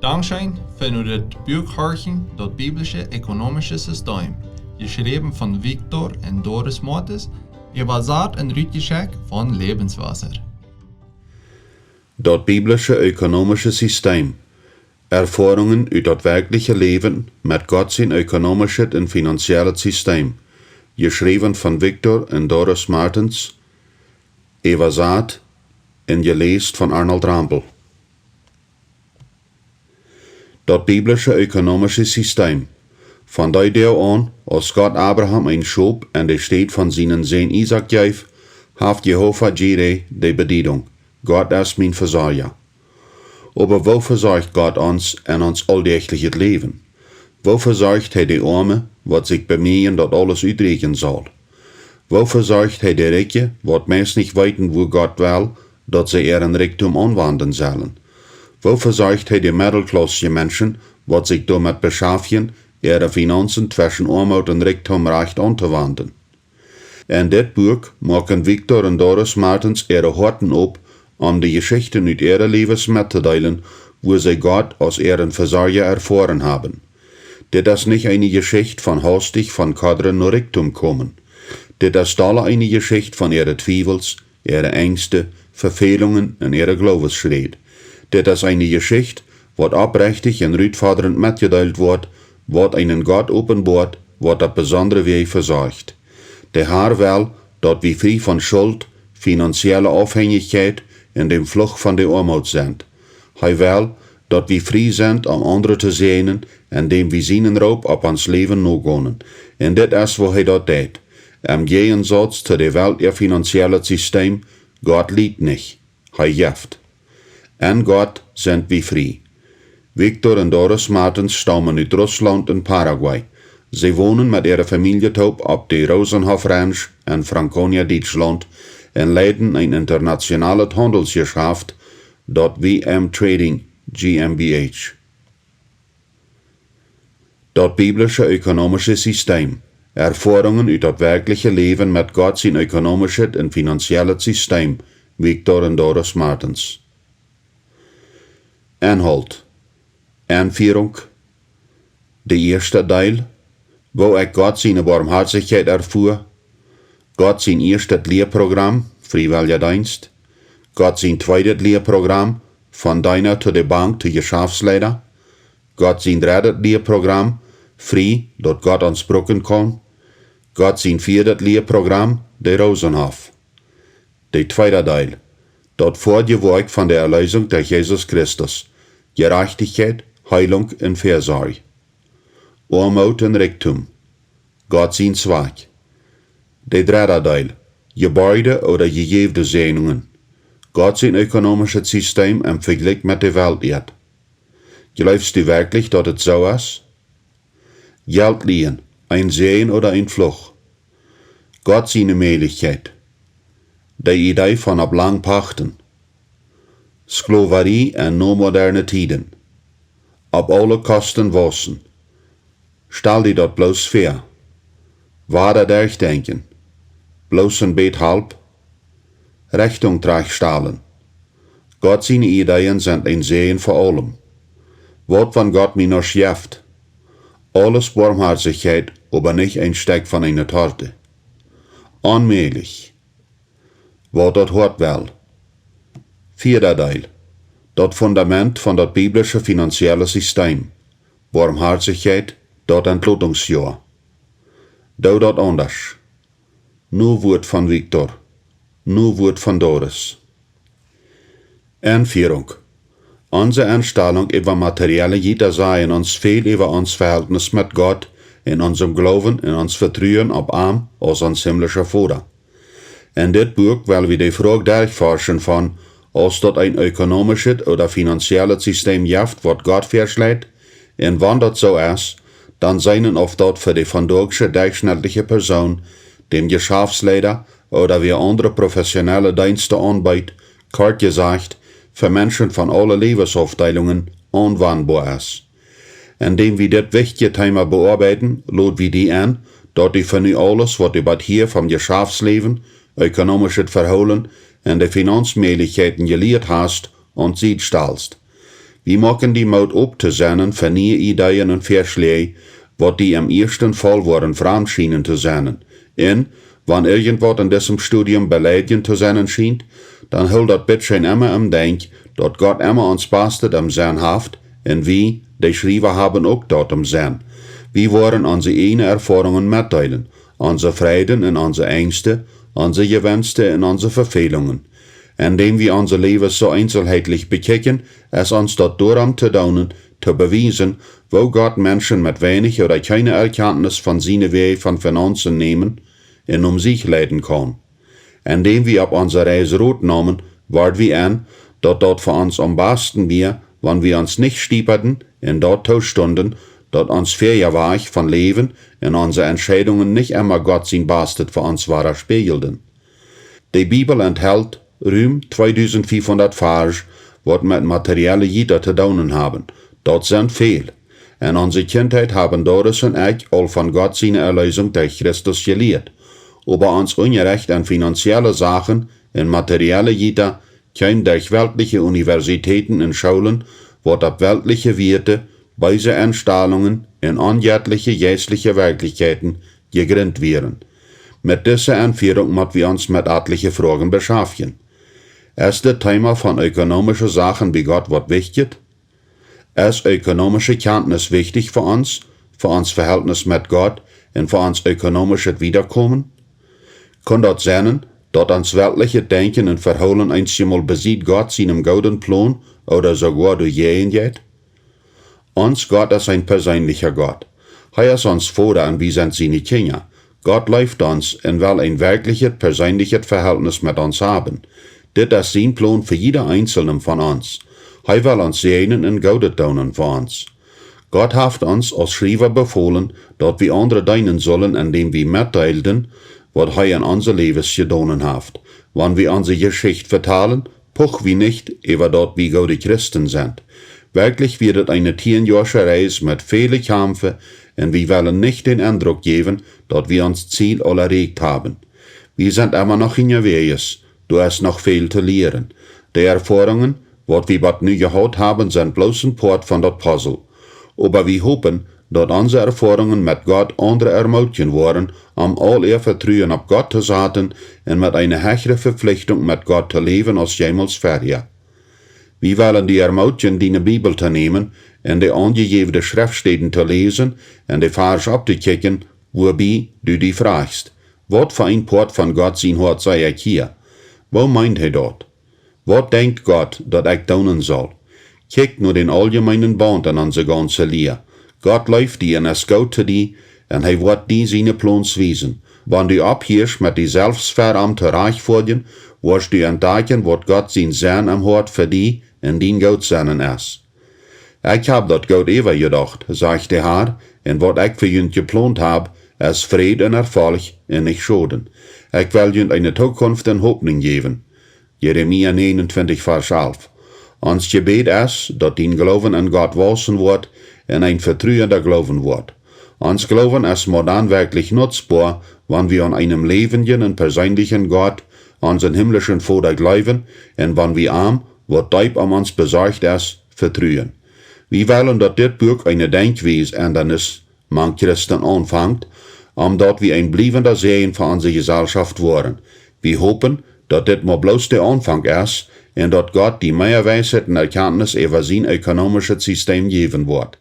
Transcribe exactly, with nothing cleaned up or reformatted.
Dankscheen fa nu dit Buak horchen, daut biblische ökonomische System, jeschräwen von Victor un Doris Martens, äwasat un rutjeschekjt von Lebenswasser. Daut biblische ökonomische System. Erfoarungen ut daut werkjliche Läwen met Gott sien ökonomischet un finanziellet System, jeschräwen von Victor un Doris Martens, äwasat un jeläst von Arnold Rambell. Daut biblische ökonomische System. Von dee Doag aun, aus Gott Abraham een Schop en de Städ von sienen Sän Isaak jeef, haft Jehova Jire de Bediedunk: Gott es mien Vesorja. Oba woo vesorcht Gott ons en ons auldäachlichet Läwen? Woo vesorcht hee de Oame, waut sikj bemieejen, daut aules uträakjen saul? Woo vesorcht hee de Rikje, waut meist nich weeten, woo Gott well, daut see äaren Rikjdom aunwanden sellen? Woo vesorcht hee de meddelkjlausje Menschen, waut sikj doamet beschaftjen, äare Finanzen tweschen Oamoot un Rikjdom rajcht auntowanden? En dit Buak moaken Victor un Doris Martens äare Hoaten op, om de Jeschichten ut äare Läwes mettodeelen, wua see Gott aus äaren Vesorja erfoaren haben. Dit es nich eene Jeschicht von haustich von Kodren no Rikjdom komen. Dit es dolla eene Jeschicht von äare Twiewels, äare Enjsten, Vefälungen un äare Gloowesschräd. Dit es eene Jeschicht, waut opprechtich un rutfodrent metjedeelt woat, waut eenen Gott openboat, waut opp besondre Wäaj vesorcht. De Har well, daut wie frie von Schult, finanzielle Aufhenjichkjeit un däm Fluch von de Oamoot sent. Hee well, daut wie frie sent, om aundre to säajnen, endäm wie sienen Roop opp ons Läwen nogonen. Un dit es, woo hee daut deit. Em Jäajensauz to de Welt äa finanziellet System: Gott lieet nich, hee jeft. En Gott sent wie frie. Victor un Doris Martens staumen ut Russlaunt un Paraguay. See wonen met äare Famielje toop opp de Rosenhoff Ranch en Franconia, Dietschlaunt, un leiden een internationalet Haundelsjeschaft, daut W M Trading GmbH. Daut biblische ökonomische System. Erfoarungen ut daut werkjliche Läwen met Gott sien ökonomischet un finanziellet System, Victor un Doris Martens. Enhault. Enfierunk. De ieeschte Deel: Woo ekj Gott siene Boamhoatichkjeit erfua. Gott sien ieeschtet Lieprogram, Friewelja Deenst. Gott sien tweedet Lieprogram, von Deena to de Bank to Jeschaftsleida. Gott sien dreddet Lieprogram, Frie, daut Gott ons bruken kaun. Gott sien vieedet Lieprogram, de Rosenhoff. De tweeda Deel: Daut foadje Woakj von de Erleesunk derch Jesus Christus, Jerajchtichkjeit, Heelunk un Väasorj. Oamoot un Rikjdom, Gott sien Zwakj. De dredda Deel: Jeborjde ooda jejäwde Säajnungen, Gott sien ökonomischet System em Vejlikj met de Welt äa. Jleefst du werkjlich, daut et soo es? Jelt lieen, een Säajen ooda een Fluch? Gott siene Mäajlichkjeit. De Idee von opp lang pachten. Sklowarie en nomoderne Tieden. Opp aule Kosten wausen. Stal die daut bloos väa. Wada derchdenkjen. Bloos een bät Halp. Rechtunk trajchtstalen. Gott siene Ideeen sent een Säajen fa aulem. Waut wan Gott mie nuscht jeft? Aules Boamhoatichkjeit, oba nich een Stekj von eene Torte. Onmäajlich. Waut daut Hoat well. Vieeda Deel: Daut Fundament von daut biblische finanzielle System. Boamhoatichkjeit, daut Entlotungsjoa. Doo daut aundasch. Nu Wuat von Victor. Nu Wuat von Doris. Enfierunk. Onse Enstalunk äwa materielle Jieda sajen ons väl äwa ons Vehältnis met Gott un onsem Gloowen un ons Vetruen opp am aus ons himlischa Voda. En dit Buak well wie de Froag derchforschen von, aus daut een ökonomischet ooda finanziellet System jeft, waut Gott väaschlajcht, un wan daut soo es, dan seenen, auf daut fa de vondoagsche derchschnittliche Persoon, dän Jeschaftsleida ooda wäa aundre professionelle Deenste aunbeet, kort jesajcht, fa Menschen von aule Läwensaufdeelungen aunwandboa es. Endäm wie dit wichtje Teema beoabeiden, lod wie die en, daut du fa nu aules, waut du bat hia vom Jeschaftsläwen, ökonomischet Vehoolen un de Finanzmäajlichkjeiten jelieet hast, aun Sied stalst. Wie moaken die Moot opp to sennen fa niee Ideeen un Väaschläaj, waut die em ieeschten Faul woaren framd schienen to sennen. Un wan irjentwaut en disem Studium beleidjent to sennen schient, dan hool daut bitte scheen emma em Denkj, daut Gott emma ons Bastet em Senn haft, un wie, de Schriewa, haben uk daut em Senn. Wie woaren onse ieejne Erfoarungen metdeelen, onse Freiden un onse Enjste, onse Jewenste un onse Vefälungen. Endäm wie onse Läwes soo eenzelheitlich bekjikjen, es ons daut doarom to doonen, to bewiesen, woo Gott Menschen met weinich ooda kjeene Erkjantnis von siene Wäaj von Finaunzen nämen un om sikj leiden kaun. Endäm wie opp onse Reis Rot neemen, wort wie en, daut daut fa ons aum basten wia, wan wie ons nich stiepaden un daut toostunden, daut ons väaja Wajch von Läwen un onse Entscheidungen nich emma Gott sien Bastet fa ons wadaspieejelden. De Bibel enthelt rum tweedusent fiefhundat Varsch, waut met materielle Jieta to doonen haben. Daut sent väl. En onse Kjintheit haben Doris un ekj aul von Gott siene Erleesunk derch Christus jelieet. Oba ons Unjarecht en finanzielle Sachen un materielle Jieta kjeem derch weltliche Universitäten un Schoolen, waut opp weltliche Wieete, beese Enstalungen un onjettliche jeistliche Werkjlichkjeiten jegrindt wieren. Met dise Enfierunk mott wie ons met atliche Froagen beschaftjen. Es dit Teema von ökonomische Sachen bie Gott waut Wichtjet? Es ökonomische Kjantnis wichtich fa ons, fa ons Vehältnis met Gott un fa ons ökonomischet Wiedakomen? Kunn daut sennen, daut ons weltlichet Denkjen un Vehoolen eenjemol besied Gott sienem gooden Plon ooda soogoa doajäajen jeit? Ons Gott es een perseenlicha Gott. Hee es ons Voda un wie sent siene Kjinja. Gott leeft ons un well een werkjlichet, perseenlichet Vehältnis met ons haben. Dit es sien Plon fa jieda eenselnem von ons. Hee well ons säajnen un Goodet doonen fa ons. Gott haft ons aus Schriewa befolen, daut wie aundre deenen sullen, endäm wie metdeelden, waut hee en onse Läwes jedonen haft. Wan wie onse Jeschicht vetalen, puch wie nich äwa daut wie goode Christen sent. Werkjlich wia dit eene tieenjoasche Reis met väle Kjamfe, un wie wellen nich dän Endruck jäwen, daut wie ons Ziel aul erreicht haben. Wie sent emma noch unjawäajes, doa es noch väl to lieren. De Erfoarungen, waut wie bat nu jehaut haben, sent bloos een Poat von daut Puzzle. Oba wie hopen, daut onse Erfoarungen met Gott aundre ermootjen woaren, om aul äa Vetruen opp Gott to saten un met eene hechre Veflichtunk met Gott to läwen aus jemols verhäa. Wie wellen die ermootjen, diene Bibel to nämen un de aunjejäwne Schreftstäden to läsen un de Varsch opptokjikjen, wuabie du die frajchst: Waut fa een Poat von Gott sien Hoat saj ekj hia? Woo meent hee daut? Waut denkjt Gott, daut ekj doonen saul? Kjikj no dän auljemeenen Bunt en onse gaunze Lia. Gott leeft die un es goot to die, un hee woat die siene Plons wiesen. Wan du opphieescht met die selfst ver am to rajchtfoadjen, woascht du entdakjen, waut Gott sien Senn em Hoat fa die un dien Gootsennen es. Ekj hab daut Goot äwajedocht, sajcht de Har, un waut ekj fa junt jeplont hab, es Fräd un Erfolg un nich Schoden. Ekj well junt eene Tookunft un Hopninj jäwen. Jeremia negenuntwintich, Varsch alf. Ons Jebäd es, daut dien Gloowen en Gott wausen woat un een vetruenda Gloowen woat. Ons Gloowen es mau dan werkjlich nutzboa, wan wie aun eenen läwendjen un perseenlichen Gott, onsen himlischen Voda, jleewen un wan wie am, waut deep om ons besorcht es, vetruen. Wie wellen, daut dit Buak eene Denkjwies-Endanis mank Christen aunfangt, om daut wie een bliewenda Säajen fa onse Jeselschoft woaren. Wie hopen, daut dit mau bloos de Aunfank es un daut Gott die mea Weisheit un Erkjantnis äwa sien ökonomischet Sistem jäwen woat.